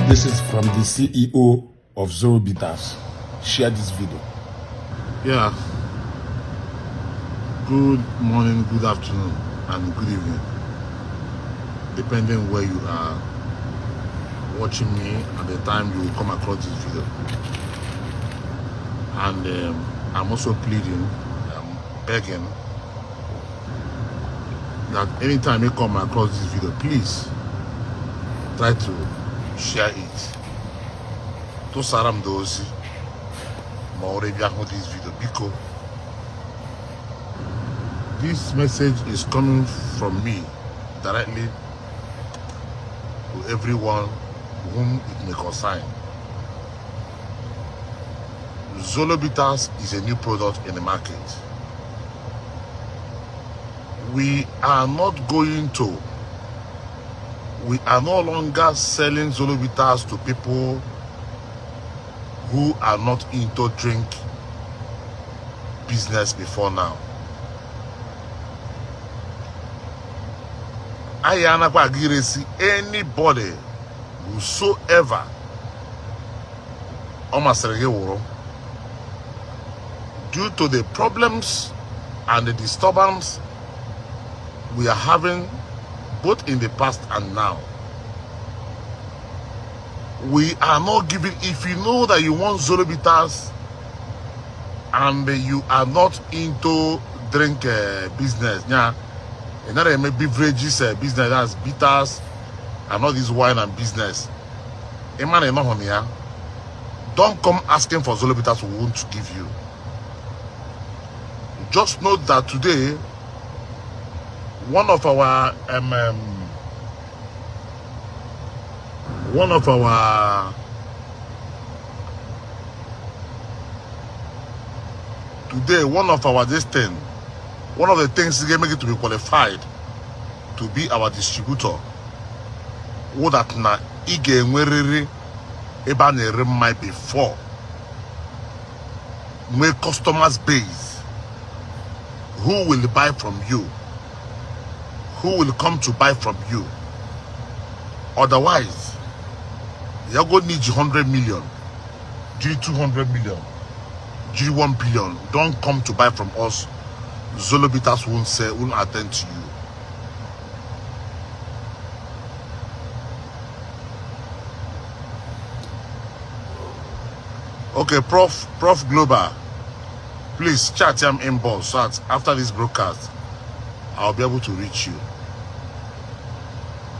This is from the CEO of Zollo Bitters. Share this video. Yeah. Good morning, good afternoon, and good evening. Depending where you are watching me at the time you will come across this video. And I'm also pleading, begging that anytime you come across this video, please try to share it. To Saram Dozi, this video because this message is coming from me directly to everyone whom it may concern. Zollo Bitters is a new product in the market. We are no longer selling Zollo Bitters to people who are not into drink business before now. I am not going to see anybody whosoever due to the problems and the disturbance we are having both in the past and now. We are not giving, if you know that you want Zollo Bitters and you are not into drink business, yeah, another beverages business, that's bitters and all this wine and business. Don't come asking for Zollo Bitters we won't give you. Just note that today, one of our one of the things is make it to be qualified to be our distributor. What that na ige nwerere eba na might before my customers base who will buy from you, who will come to buy from you. Otherwise, you're going to need 100 million, 200 million, 1 billion. Don't come to buy from us. Zollo Bitters won't attend to you. Okay, Prof Global, please chat him inbox so that after this broadcast, I'll be able to reach you.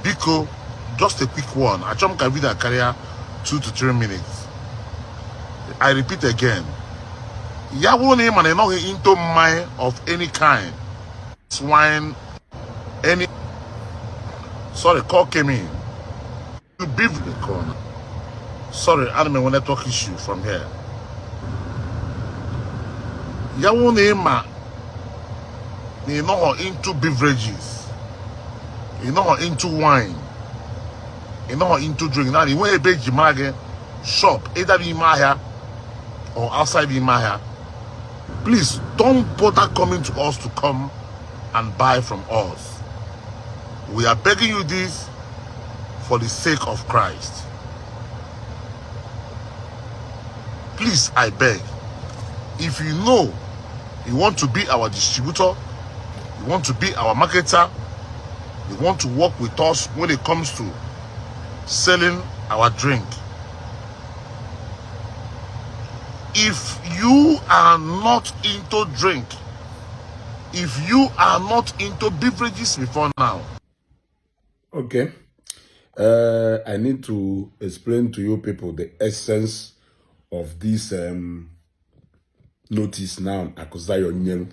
Biko, just a quick one. I jump can video carrier 2 to 3 minutes. I repeat again. Yawone man not into mine of any kind. Swine, any. Sorry, call came in. You beef the corner. Sorry, anime when network issue from here. Yawone man, you know into beverages. You know into wine. You know into drink. Now you want a big jimage shop either in Maya or outside in Maya. Please don't bother coming to us to come and buy from us. We are begging you this for the sake of Christ. Please, I beg. If you know you want to be our distributor, you want to be our marketer, you want to work with us when it comes to selling our drink. If you are not into drink, if you are not into beverages before now. Okay. I need to explain to you people the essence of this notice now, Akuzayo Nyelu.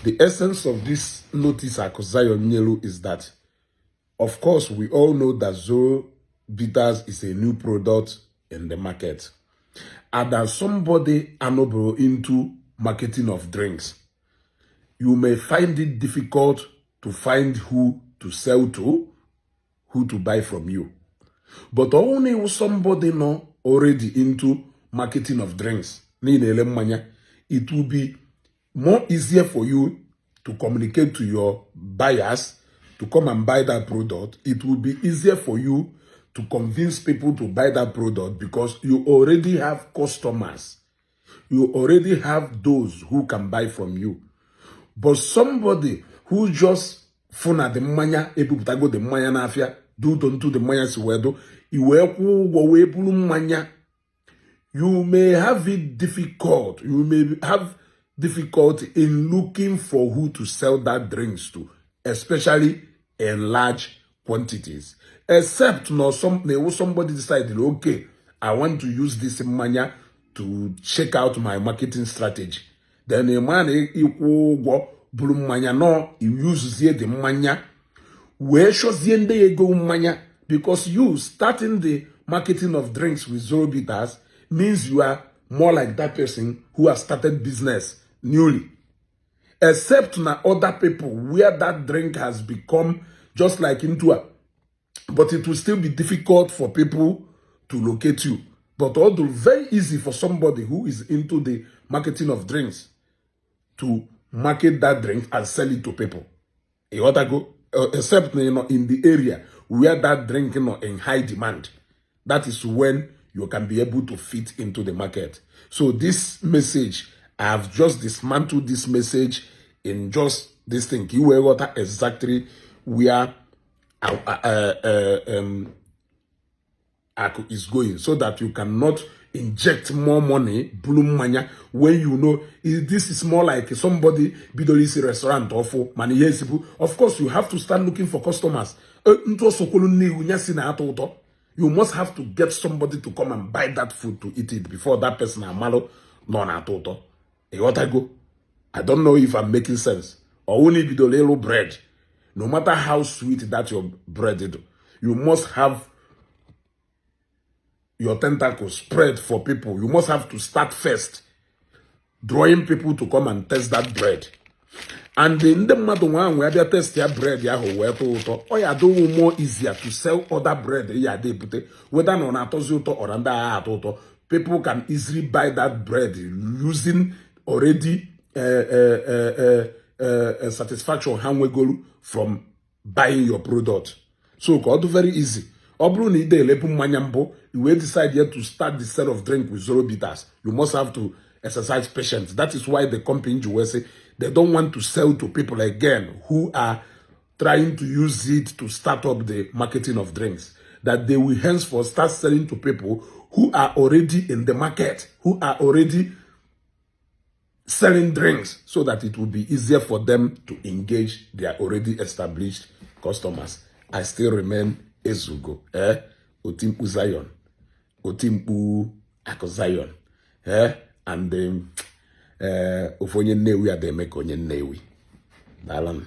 The essence of this notice, Akuzayo Nyelu, is that, of course, we all know that Zollo Bitters is a new product in the market. And as somebody unable into marketing of drinks, you may find it difficult to find who to sell to, who to buy from you. But only if somebody know already into marketing of drinks, it will be more easier for you to communicate to your buyers to come and buy that product. It will be easier for you to convince people to buy that product because you already have customers. You already have those who can buy from you. But somebody who just funa the manya, ebuputago the manya na afia, do the manya siwedo, manya. You may have it difficult. You may have difficulty in looking for who to sell that drinks to, especially in large quantities. Except now somebody decided, okay, I want to use this mania to check out my marketing strategy. Then a man equal blue mania no, he uses the mania. Where shows the end go mania? Because you starting the marketing of drinks with zero bitters means you are more like that person who has started business newly. Except now other people where that drink has become just like into a, but it will still be difficult for people to locate you. But although very easy for somebody who is into the marketing of drinks to market that drink and sell it to people. You ought to go, except in the area where that drink in high demand. That is when you can be able to fit into the market. So this message, I have just dismantled this message in just this thing. You will got exactly where is going, so that you cannot inject more money, bloom mania, when you know this is more like somebody bidolisi restaurant or for money. Of course, you have to start looking for customers. You must have to get somebody to come and buy that food to eat it before that person amalo non atoto. I don't know if I'm making sense. Or only bidolelo bread. No matter how sweet that your bread is, you must have your tentacles spread for people. You must have to start first, drawing people to come and test that bread. And in the matter one where they test your bread, do more easier to sell other bread. Whether on atozuto or under atoto, people can easily buy that bread using already satisfaction from buying your product. So God very easy. You will decide here to start the sale of drink with zero bitters. You must have to exercise patience. That is why the company in USA, they don't want to sell to people again who are trying to use it to start up the marketing of drinks. That they will henceforth start selling to people who are already in the market, who are already selling drinks, so that it will be easier for them to engage their already established customers. I still remain Ezugo, Otimpu Zion, Otimpu Ako Zion, and Ofonye Newi Ademeko Nye Newi. Dalam.